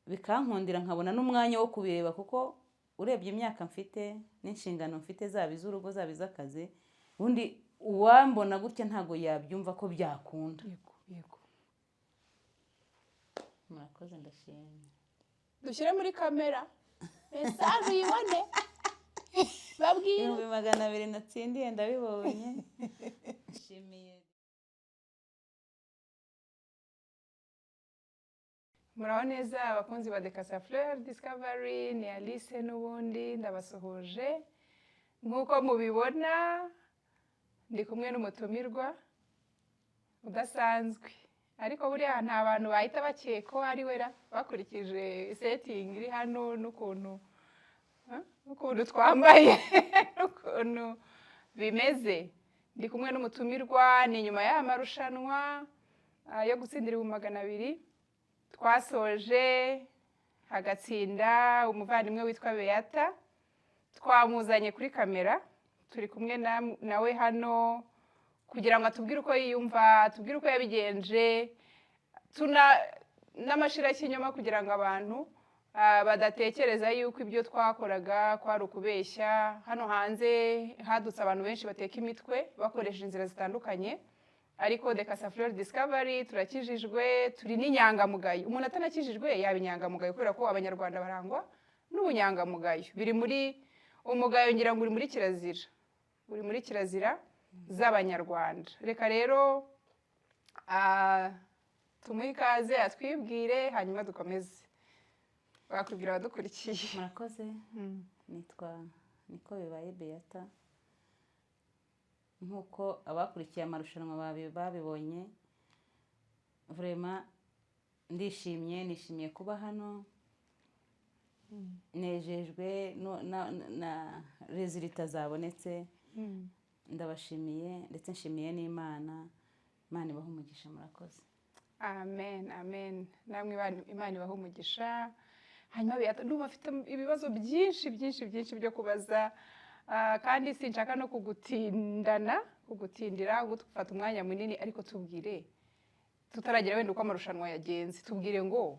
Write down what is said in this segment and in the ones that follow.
Bikankundira nkabona n'umwanya wo kubireba, kuko urebye imyaka mfite n'inshingano mfite, zaba iz'urugo, zaba iz'akazi, ubundi uwambona gutya ntabwo yabyumva ko byakunda. yego yego Murakoze, ndashimye. Dushyire muri kamera message uyibone, babwire. 200,000 natsindiye ndabibonye, nshimiye. Muraho neza abakunzi ba Decasa Fleur Discovery, ni Alice n'ubundi ndabasuhuje. Nk'uko mubibona, ndi kumwe n'umutumirwa udasanzwe, ariko buriya nta bantu bahita bakeka ko ari we ra, bakurikije setting iri hano n'ukuntu twambaye n'ukuntu bimeze. Ndi kumwe n'umutumirwa, ni nyuma y'aya marushanwa yo gutsindira 200,000 twasoje, hagatsinda umuvandimwe witwa Beata. Twamuzanye kuri kamera, turi kumwe nawe hano kugira ngo atubwire uko yiyumva, atubwire uko yabigenje, tuna n'amashirakinyoma, kugira ngo abantu badatekereza yuko ibyo twakoraga kwari ukubeshya. Hano hanze hadutse abantu benshi bateka imitwe bakoresha inzira zitandukanye, ariko Decasa Fleur Discovery turakijijwe, turi n'inyangamugayo. Umuntu atanakijijwe yaba inyangamugayo, kubera ko Abanyarwanda barangwa n'ubunyangamugayo. Biri muri umugayo, ngira ngo uri muri kirazira, uri muri kirazira z'Abanyarwanda. Reka rero tumuhe ikaze atwibwire, hanyuma dukomeze. Wakwibwira abadukurikiye? Murakoze. Nitwa Niko Bibaye Beata. Nk'uko abakurikiye amarushanwa babibonye, vraiment ndishimye, nishimiye kuba hano, nejejwe na résultats zabonetse. Ndabashimiye, ndetse nshimiye n'Imana. Imana ibahe umugisha, murakoze. Amen, amen. Namwe Imana ibahe umugisha. Hanyuma Beata, ndumva afite ibibazo byinshi byinshi byinshi byo kubaza, kandi sinshaka no kugutindana, kugutindira, gufata umwanya munini, ariko tubwire, tutaragera wenda uko amarushanwa yagenze, tubwire ngo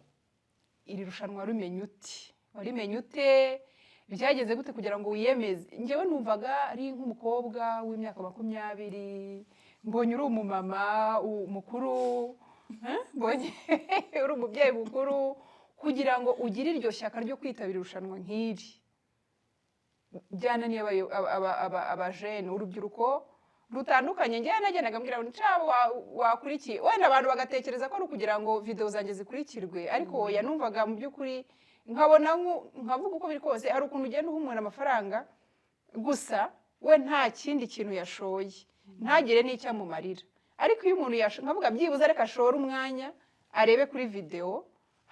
iri rushanwa warimenye ute? Warimenye ute? Byageze gute kugira ngo wiyemeze? Njyewe numvaga ari nk'umukobwa w'imyaka 20, mbonye uri umumama mukuru, eh? Mbonye uri umubyeyi mukuru. Kugira ngo ugire iryo shyaka ryo kwitabira irushanwa nk'iri byananiye abajene, urubyiruko rutandukanye. Njyewe nagendaga mbwira ngo ncabo wakurikiye, wenda abantu bagatekereza ko ari ukugira ngo videwo zanjye zikurikirwe, ariko oya, numvaga mu by'ukuri nkabona nkavuga uko biri kose hari ukuntu ugenda uha umuntu amafaranga gusa, we nta kindi kintu yashoye, ntagire n'icyo amumarira. Ariko iyo umuntu nkavuga byibuze reka ashore umwanya arebe kuri videwo,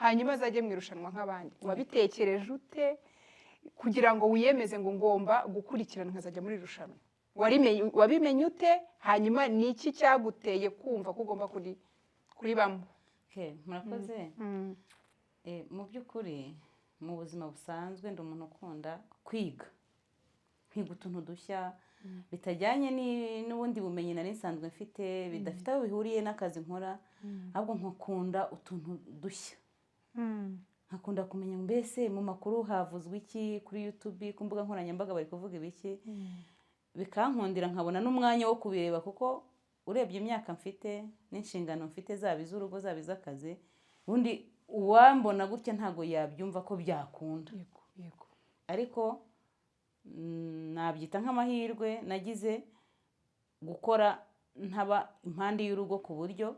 hanyuma azajye mu irushanwa nk'abandi. Wabitekereje ute kugira ngo wiyemeze ngo ngomba gukurikirana nkazajya muri iri rushanwa? Wabimenye ute? Hanyuma ni iki cyaguteye kumva ko ugomba kuribamo? Okay, murakoze. Mu by'ukuri, mu buzima busanzwe ndi umuntu ukunda kwiga, kwiga utuntu dushya bitajyanye n'ubundi bumenyi nari nsanzwe mfite, bidafite aho bihuriye n'akazi nkora, ahubwo nkakunda utuntu dushya, nkakunda kumenya mbese mu makuru havuzwe iki, kuri YouTube, ku mbuga nkoranyambaga bari kuvuga ibiki. Bikankundira nkabona n'umwanya wo kubireba, kuko urebye imyaka mfite n'inshingano mfite, zaba iz'urugo, zaba iz'akazi, ubundi uwambona gutya ntabwo yabyumva ko byakunda. yego yego Ariko nabyita nk'amahirwe nagize gukora ntaba impande y'urugo, ku buryo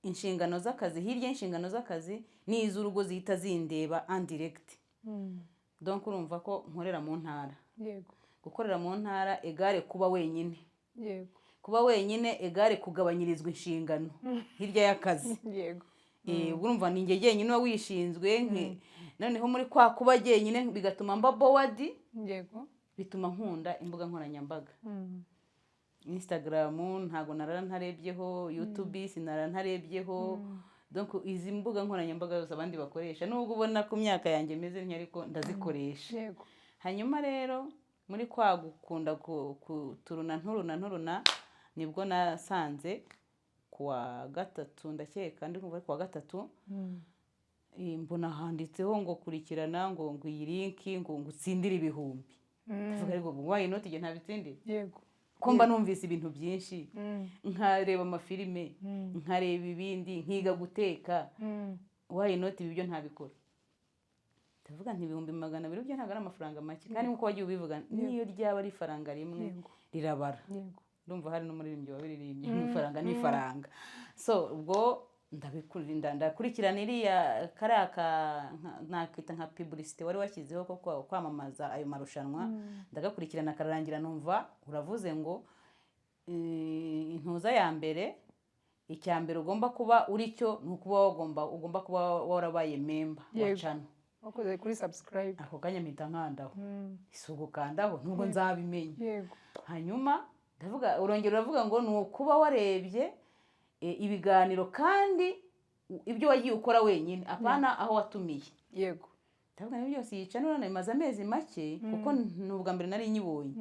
inshingano z'akazi, hirya y'inshingano z'akazi n'iz'urugo, zihita zindeba en direct. Donc urumva ko nkorera mu ntara. Gukorera mu ntara égale kuba wenyine. Kuba wenyine égale kugabanyirizwa inshingano hirya y'akazi. Ubwo urumva ni njye jyenyine uba wishinzwe, noneho muri kwa kuba jyenyine bigatuma mba bored. Bituma nkunda imbuga nkoranyambaga. Instagram ntabwo narara ntarebyeho, YouTube sinarara ntarebyeho. Donc izi mbuga nkoranyambaga zose abandi bakoresha, nubwo ubona ku myaka yanjye meze ntyo, ariko ndazikoresha. Hanyuma rero muri kwa gukunda kuturuna nturuna nturuna, nibwo nasanze ku wa gatatu, ndakeka ndi kumva ari ku wa gatatu. Mbona handitseho ngo kurikirana ngo iyi link ngo utsindire ibihumbi. Ndavuga, ariko why not igihe ntabitsindira? Ko mba numvise ibintu byinshi, nkareba amafilime, nkareba ibindi, nkiga guteka, why not ibi byo ntabikora? Ndavuga nti 200,000 byo ntabwo ari amafaranga make, kandi nk'uko wagiye ubivuga, n'iyo ryaba ari ifaranga rimwe rirabara. Ndumva hari n'umuririmbyi wabiririmbye, ifaranga ni ifaranga. So ubwo ndakurikirana iriya kariya ka nakita nka publicité wari washyizeho ko kwamamaza ayo marushanwa, ndagakurikirana kararangira, numva uravuze ngo intuza ya mbere, icya mbere ugomba kuba uri cyo ni ukuba ugomba kuba warabaye member wa channel. Wakoze kuri subscribe. Ako kanya mpita nkandaho. Si ugukandaho nubwo nzabimenya. Hanyuma ndavuga, urongera uravuga ngo ni ukuba warebye ibiganiro kandi ibyo wagiye ukora wenyine, apana aho watumiye. Ndavuga niba byose yica none bimaze amezi make, kuko ni ubwa mbere nari nyibonye,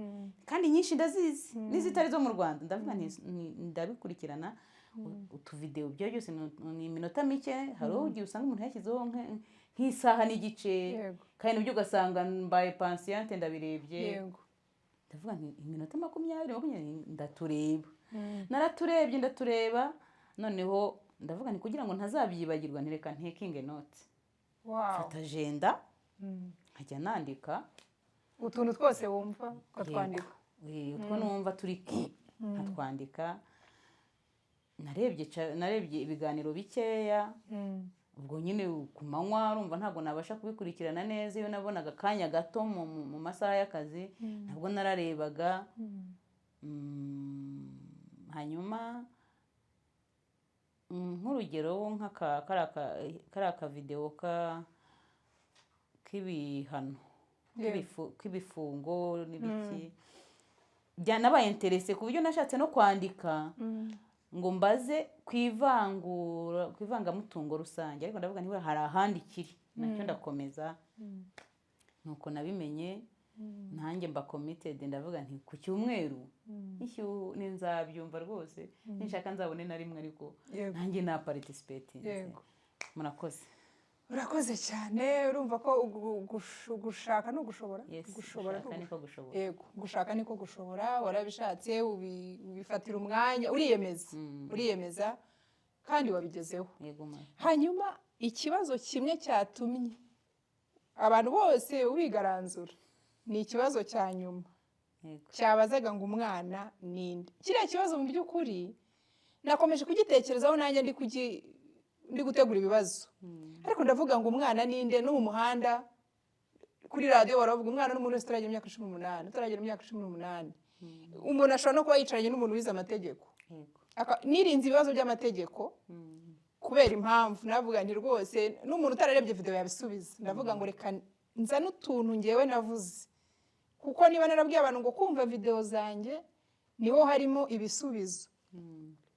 kandi nyinshi ndazizi n'izitari zo mu Rwanda. Ndavuga nti ndabikurikirana utuvidewo ibyo byose ni iminota mike. Hari ugiye usanga umuntu yashyizeho nk'isaha n'igice, kandi nibyo ugasanga mbaye patiente ndabirebye. Ndavuga nti iminota 20 20 ndatureba. Naraturebye, ndatureba, noneho ndavuga nti kugira ngo ntazabyibagirwa, ntireka ntekinge note, mfata agenda nkajya nandika. Utuntu twose wumva ukatwandika. Utwo numva turi ki nkatwandika. Narebye ibiganiro bikeya. Ubwo nyine ku manywa urumva ntabwo nabasha kubikurikirana neza. Iyo nabonaga akanya gato mu masaha y'akazi ntabwo nararebaga. Hanyuma nk'urugero nk'aka kariya kavidewo k'ibihano k'ibifungo n'ibiki, nabaye intéressé ku buryo nashatse no kwandika ngo mbaze ku ivangura, ku ivangamutungo rusange, ariko ndavuga niba hari ahandi kiri nacyo ndakomeza. Nuko nabimenye, nanjye mba committed. Ndavuga nti ku cyumweru nzabyumva rwose, ninshaka nzabone na rimwe, ariko nanjye na participatinze. Murakoze. Urakoze cyane. Urumva ko gushaka ni ugushobora. Yes. Gushobora ni Gushaka niko gushobora. Yego, gushaka niko gushobora. Warabishatse, ubifatira umwanya, uriyemeza, uriyemeza kandi wabigezeho. Yego ma. Hanyuma ikibazo kimwe cyatumye abantu bose ubigaranzura ni ikibazo cya nyuma cyabazaga ngo umwana ninde. Kiriya kibazo mu by'ukuri nakomeje kugitekerezaho nanjye ndi gutegura ibibazo, ariko ndavuga ngo umwana ninde? No mu muhanda, kuri radiyo baravuga umwana n'umuntu wese utaragera imyaka 18. Utaragera imyaka 18, umuntu ashobora no kuba yicaranye n'umuntu wize amategeko. Nirinze ibibazo by'amategeko kubera impamvu navuga nti rwose n'umuntu utararebye video yabisubiza. Ndavuga ngo reka nzane utuntu ngewe navuze, kuko niba narabwiye abantu ngo kumva video zanjye niho harimo ibisubizo,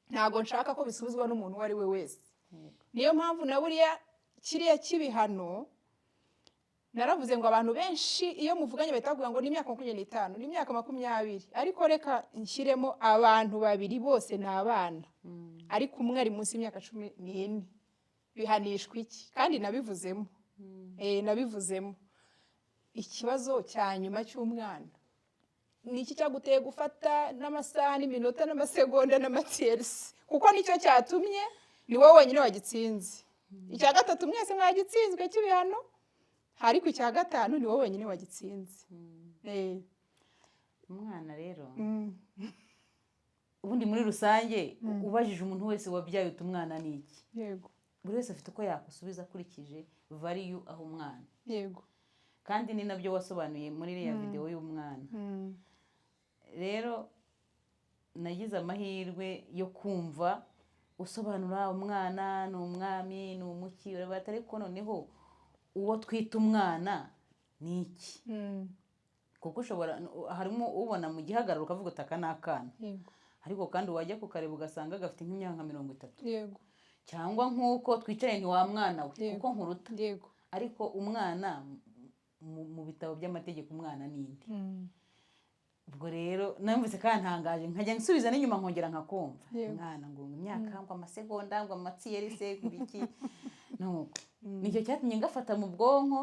ntabwo nshaka ko bisubizwa n'umuntu uwo ari we wese. Niyo mpamvu na buriya kiriya cy'ibihano naravuze ngo abantu benshi iyo muvuganye bahita bavuga ngo ni imyaka 25, ni imyaka 20, ariko reka nshyiremo abantu babiri bose ni abana, ariko umwe ari munsi y'imyaka 14, bihanishwa iki? Kandi nabivuzemo. Nabivuzemo. Ikibazo cya nyuma cy'umwana ni iki cyaguteye gufata n'amasaha n'iminota n'amasegonda n'amatiyerisi? Kuko nicyo cyatumye ni wowe wenyine wagitsinze. Icya gatatu mwese mwagitsinzwe cy'ibihano, ariko icya gatanu ni wowe wenyine wagitsinze. Umwana rero, ubundi muri rusange ubajije umuntu wese wabyaye uti umwana ni iki, buri wese afite uko yakusubiza akurikije value aho umwana. Kandi ni nabyo wasobanuye muri iriya videwo y'umwana. Rero nagize amahirwe yo kumva usobanura umwana ni umwami, ni umuki, urabata, ariko noneho uwo twita umwana ni iki? Kuko ushobora, harimo ubona mu gihagararo ukavuga uti aka ni akana, ariko kandi wajya kukareba ugasanga gafite nk'imyaka nka 30, cyangwa nk'uko twicaye nti wa mwana we, kuko nkuruta. Ariko umwana mu bitabo by'amategeko, umwana ni inde? Ubwo rero numvise kantangaje, nkajya nsubiza n'inyuma nkongera nkakumva. Umwana ngo imyaka, ngo amasegonda, ngo amatsiyerise, ngo ibiki. Nuko nicyo cyatumye ngafata mu bwonko.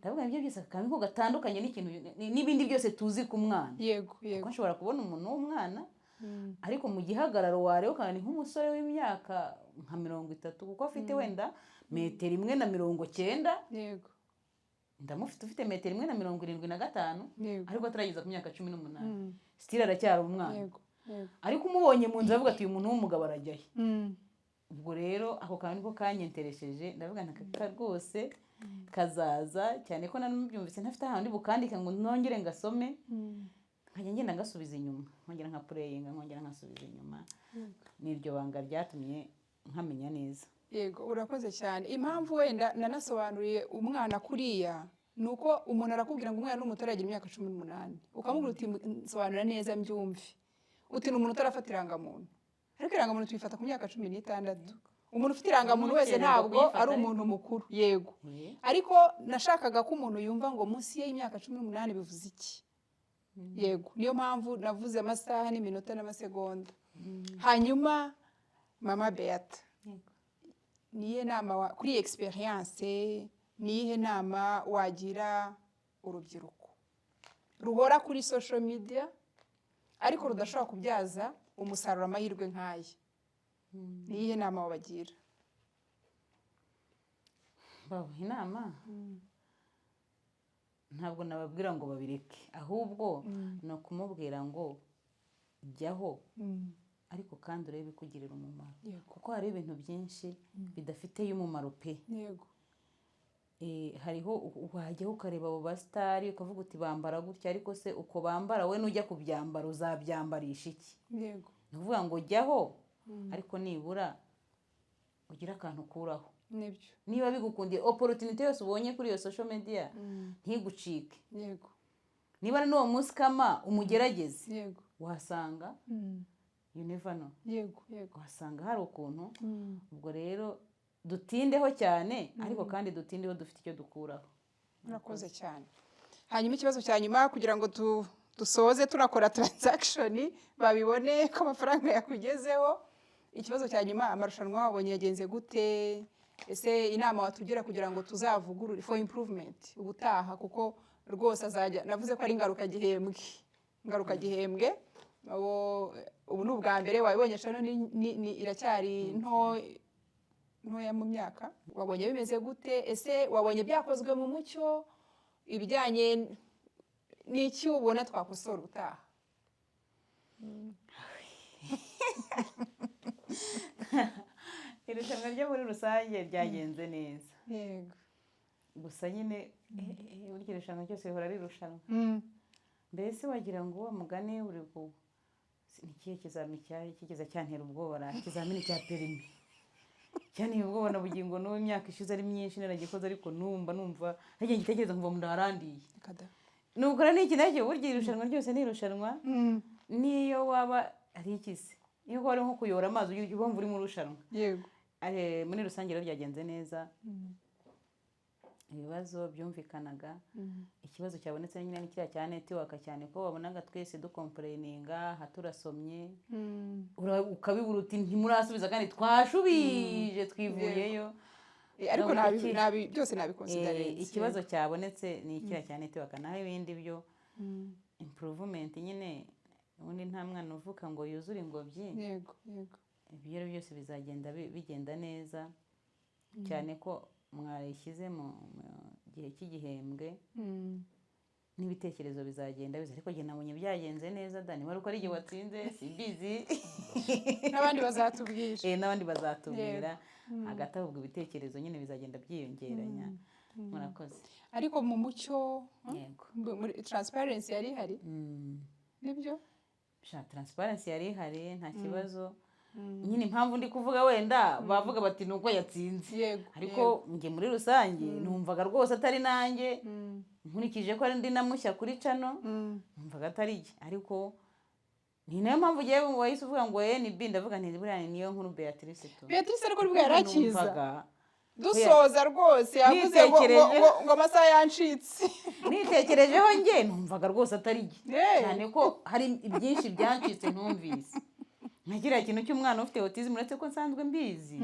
Ndavuga ibyo byose, akantu ko gatandukanye n'ikintu n'ibindi byose tuzi ku mwana, kuko nshobora kubona umuntu w'umwana, ariko mu gihagararo wareba ukabona ni nk'umusore w'imyaka nka 30, kuko afite wenda metero 1.90. Ndamufite, ufite metero 1.75, ariko atarageza ku myaka 18, still aracyari umwana. yego yego Ariko umubonye mu nzu avuga ati: "Uyu muntu w'umugabo arajya he?" Ubwo rero ako kantu niko kanyenteresheje, ndavuga nti aka rwose kazaza, cyane ko nanabyumvise ntafite ahantu ndi bukandike ngo nongere ngasome, nkajya ngenda ngasubiza inyuma, nkongera nka playinga, nkongera nkasubiza inyuma. Ni iryo banga ryatumye nkamenya neza. Yego, urakoze cyane. Impamvu wenda nanasobanuriye umwana kuriya ni uko umuntu arakubwira ngo umwana n'umuntu utaragira imyaka 18, ukamubwira uti: "Nsobanura neza mbyumve." Uti: "Ni umuntu utarafata irangamuntu." Ariko irangamuntu tuyifata ku myaka 16. Umuntu ufite irangamuntu wese Ntukererwe ntabwo kuyifata ari ariko. umuntu mukuru, yego. Ariko nashakaga ko umuntu yumva ngo munsi y'imyaka 18 bivuze iki. Yego, niyo mpamvu navuze amasaha n'iminota n'amasegonda. Hanyuma mama Beata, niyihe nama kuri iyi experience, niyihe nama wagira urubyiruko ruhora kuri social media ariko rudashobora kubyaza umusaruro amahirwe nk'aya? Niyihe nama wabagira? Babaha inama, ntabwo nababwira ngo babireke, ahubwo ni ukumubwira ngo jyaho, ariko kandi urebe ibikugirira umumaro, kuko hari ibintu byinshi bidafiteye umumaro pe. Hariho wajyaho ukareba abo bastar, ukavuga uti: "Bambara gutya," ariko se uko bambara, we nujya kubyambara uzabyambarisha iki? Ni ukuvuga ngo jyaho, ariko nibura ugire akantu ukuraho. Niba bigukundiye, opportunité yose ubonye kuri iyo social media ntigucike. Niba ari n'uwo munsi kama umugerageze, wahasanga, you never know, yego yego wahasanga hari ukuntu. Ubwo rero dutindeho cyane, ariko kandi dutindeho dufite icyo dukuraho. Murakoze cyane. Hanyuma ikibazo cya nyuma kugira ngo dusoze tunakora transaction, babibone ko amafaranga yakugezeho. Ikibazo cya nyuma: amarushanwa wabonye yagenze gute? Ese inama watugira kugira ngo tuzavugurure for improvement ubutaha? Kuko rwose azajya, navuze ko ari ngarukagihembwe, ngarukagihembwe. Ubu ni ubwa mbere wabibonye. Channel ni iracyari nto ntoya mu myaka. Wabonye bimeze gute? Ese wabonye byakozwe mu mucyo? Ibijyanye n'iki ubona twakosora ubutaha? Irushanwa ryo muri rusange ryagenze neza. Gusa nyine burya irushanwa ryose rihora ari irushanwa. Mbese wagira ngo wa mugani uri ku ni ikihe kizami cyari kigeze cyantera ubwoba ra? Ikizamini cya permis cyanteye ubwoba na bugingo n'ubu, imyaka ishize ari myinshi naragikoze, ariko numva hagiye ngitekereza nkumva mu nda harandiye. Reka da. Nukora n'iki nacyo, burya irushanwa ryose ni irushanwa, niyo waba ari iki se, niyo waba ari nko kuyora amazi, ujya wumva uri mu rushanwa. Muri rusange rero byagenze neza, ibibazo byumvikanaga. Ikibazo cyabonetse nyine ni kiriya cya network, cyane ko wabonaga twese ducomplaininga aha turasomye, ukabibura uti: "Ntimurasubiza kandi twashubije twivuyeyo." Ariko Ntabwo byose nabiconsiderinze. Ikibazo cyabonetse ni kiriya cya network, naho ibindi byo improvement nyine, ubundi nta mwana uvuka ngo yuzure ingobyi. yego yego Ibyo rero byose bizagenda bigenda neza, cyane ko mwayishyize mu gihe cy'igihembwe, n'ibitekerezo bizagenda biza. Ariko njye nabonye byagenze neza da, niba ari uko ari igihe watsinze simbizi. N'abandi bazatubwira. N'abandi bazatubwira. Hagati aho ubwo ibitekerezo nyine bizagenda byiyongeranya. Murakoze. Ariko mu mucyo, Yego. muri transparency yari ihari? Nibyo. Sha, transparency yari ihari, nta kibazo. Nyine impamvu ndi kuvuga, wenda bavuga bati ni uko yatsinze, ariko njye muri rusange numvaga rwose atari nanjye, nkurikije ko ari ndi na mushya kuri channel, numvaga atari jye. Ariko ni nayo mpamvu ugiye wahise uvuga ngo NB, ndavuga nti buriya niyo nkuru Beatrice tu. Beatrice ariko nibwo yari akiza. Numvaga Dusoza rwose yavuze ngo ngo amasaha yancitse. Nitekerejeho njye numvaga rwose atari jye, cyane ko hari byinshi byancitse ntumvise, nka kiriya kintu cy'umwana ufite autism, uretse ko nsanzwe mbizi,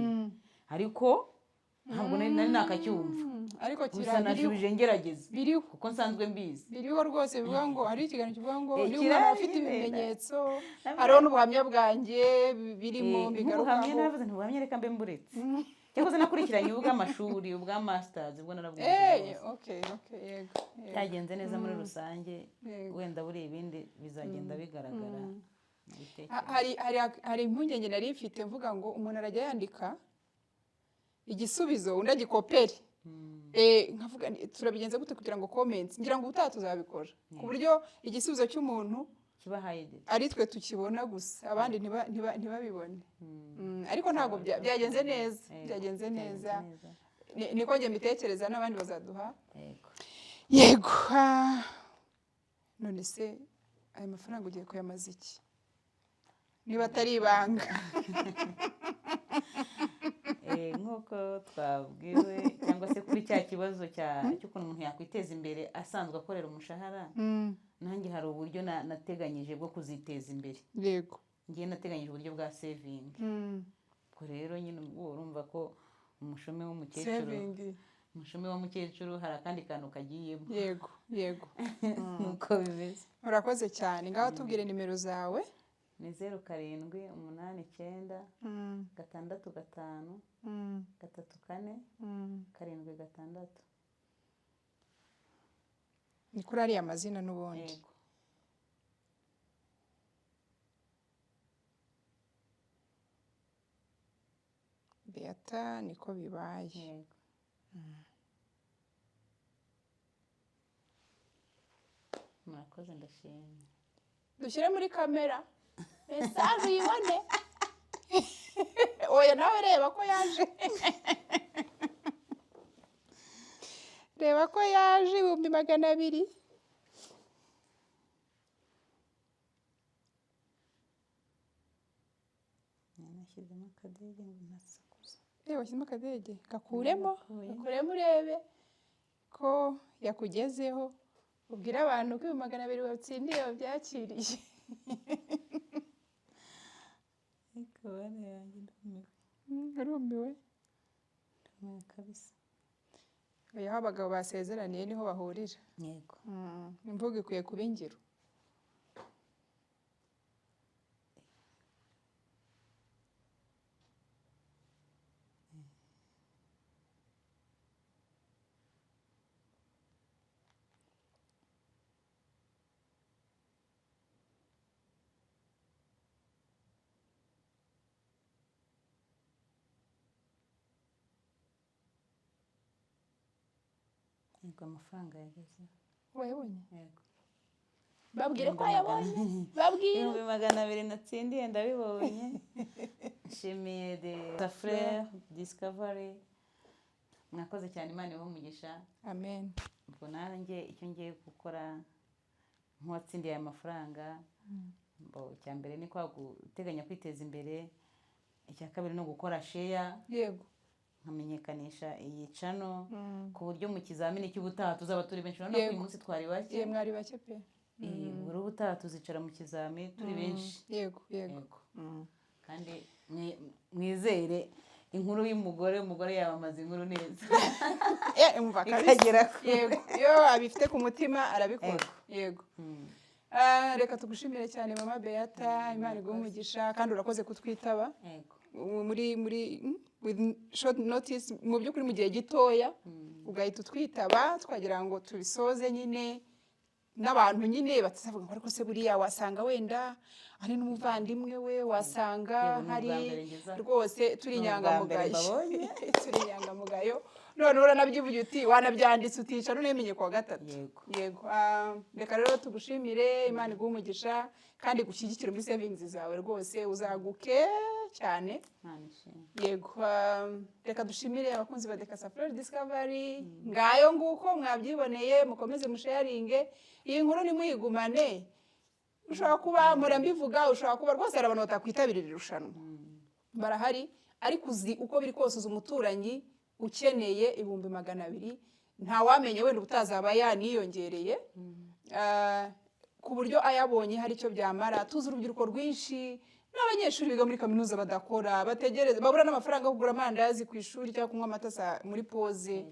ariko Ntabwo nari nakacyumva. Ariko Gusa kira biriho. Nashubije ngerageza Biriho. kuko nsanzwe mbizi. Biriho rwose, bivuga ngo hari ikiganiro kivuga ngo Eh, niba umwana kirahari afite nyine, ibimenyetso, hariho n'ubuhamya bwanjye birimo Nk'ubuhamya mbigarukaho. Naravuze nti ubuhamya reka mbe mburetse. Cyakoze nakurikiranye ubw'amashuri, ubwa masters, ubwo narabwumvise rwose. Okay, yego. Byagenze neza muri rusange. Wenda buriya ibindi bizagenda bigaragara mu bitekerezo. Hari impungenge nari mfite mvuga ngo umuntu arajya yandika igisubizo undi agikopere. Nkavuga nti, turabigenza gute kugira ngo comments, ngira ngo ubutaha tuzabikora ku buryo igisubizo cy'umuntu kiba hidden ari twe tukibona gusa, abandi ntibabibone. Ariko ntabwo byagenze neza. Yego, byagenze neza. Neza. Niko njye mbitekereza, n'abandi bazaduha. Yego. Yego. None se ayo mafaranga ugiye kuyamaza iki, niba atari ibanga? Nk'uko twabwiwe, cyangwa se kuri cya kibazo cy'ukuntu umuntu yakwiteza imbere asanzwe akorera umushahara, nanjye hari uburyo nateganyije bwo kuziteza imbere. Ngiye nateganyije uburyo bwa saving. Ubwo rero nyine ubwo urumva ko umushumi w'umukecuru, Saving. umushumi w'umukecuru, hari akandi kantu kagiyemo. Yego. Nuko bimeze. Urakoze cyane. Ngaho tubwire nimero zawe. Ni 0789 65 34 76. Ni kuri ariya mazina n'ubundi? Yego. Beata niko bibaye. Yego. Murakoze, ndashimye. Dushyire muri kamera message uyibone. Oya, nawe reba ko yaje, reba ko yaje, 200,000. Nashyizemo akadege ngo ntasakuza. Reba, washyizemo akadege, gakuremo. Gakuye. Gakuremo urebe ko yakugezeho, ubwire abantu ko 200,000 watsindiye wabyakiriye. Ariko bana yanjye, ndumiwe. Urumiwe? Ndumiwe kabisa. Oya, aho abagabo basezeraniye niho bahurira. Yego. Imvugo ikwiye kuba ingiro. Yego, amafaranga yagezeho. Wayabonye? Yego. Babwire ko wayabonye, babwire. 200,000 natsindiye ndabibonye. Nshimiye de Frere Discovery, mwakoze cyane, Imana ibahe umugisha. Amen. Ubwo nanjye icyo ngiye gukora nk'uwatsindiye aya mafaranga, icya mbere ni kwa guteganya kwiteza imbere, icya kabiri ni ugukora share, nkamenyekanisha iyi channel ku buryo mu kizamini cy'ubutaha tuzaba turi benshi. Urabona ko uyu munsi twari bake. Ye, mwari bake pe. Buri ubutaha tuzicara mu kizami turi benshi. Yego. Yego. Kandi mwizere inkuru y'umugore, umugore yamamaza inkuru neza Umva kabisa. ikagera kure. Yego, iyo abifite ku mutima arabikora, yego. Reka tugushimire cyane, mama Beata, Imana iguhe umugisha, kandi urakoze kutwitaba Yego. muri with short notice, mu by'ukuri mu gihe gitoya ugahita utwitaba, twagira ngo tubisoze nyine n'abantu nyine batazavuga ngo ariko se buriya wasanga wenda ari n'umuvandimwe we, wasanga Yego, ni ubwa hari mbere ngeze aha. Rwose turi Ni ubwa mbere inyangamugayo. mbabonye. Turi inyangamugayo. None uranabyivuye uti wanabyanditse utica none menye kuwa gatatu. Yego. Yego. Reka rero tugushimire, Imana iguhe umugisha kandi igushyigikire muri savings zawe, rwose uzaguke cyane. Imana ishimwe. Yego. Reka dushimire abakunzi ba Dekasa Fleur Discovery. Ngayo nguko mwabyiboneye, mukomeze musharinge iyi nkuru, ntimuyigumane. Ushobora kuba mpora mbivuga, ushobora kuba rwose hari abantu batakwitabira iri rushanwa, barahari, ariko uzi uko biri kose uzi umuturanyi ukeneye 200,000, ntawamenya wenda ubutazaba yaniyongereye. Ku buryo ayabonye hari icyo byamara. Tuzi urubyiruko rwinshi. N'abanyeshuri biga muri kaminuza badakora, bategereza, babura n'amafaranga yo kugura amandazi ku ishuri cyangwa kunywa amata muri pause.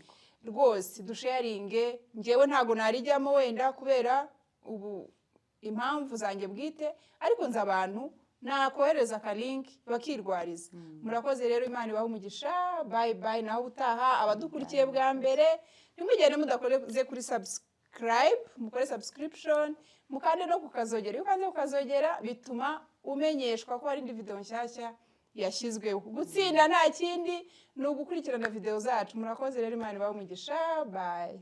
Rwose dusharinge. Ngewe ntabwo narijyamo wenda kubera ubu impamvu zanjye bwite, ariko nzi abantu nakohereza akalink bakirwariza. Murakoze rero, Imana ibahe umugisha. Bye bye, naho ubutaha. Abadukurikiye bwa mbere, ntimugende mudakoze kuri subscribe. Mukore subscription, mukande no kukazogera. Iyo ukanze kukazogera bituma umenyeshwa ko hari indi video nshyashya yashyizweho. Gutsinda nta kindi, ni ugukurikirana video zacu. Murakoze rero, Imana ibahe umugisha. Bye.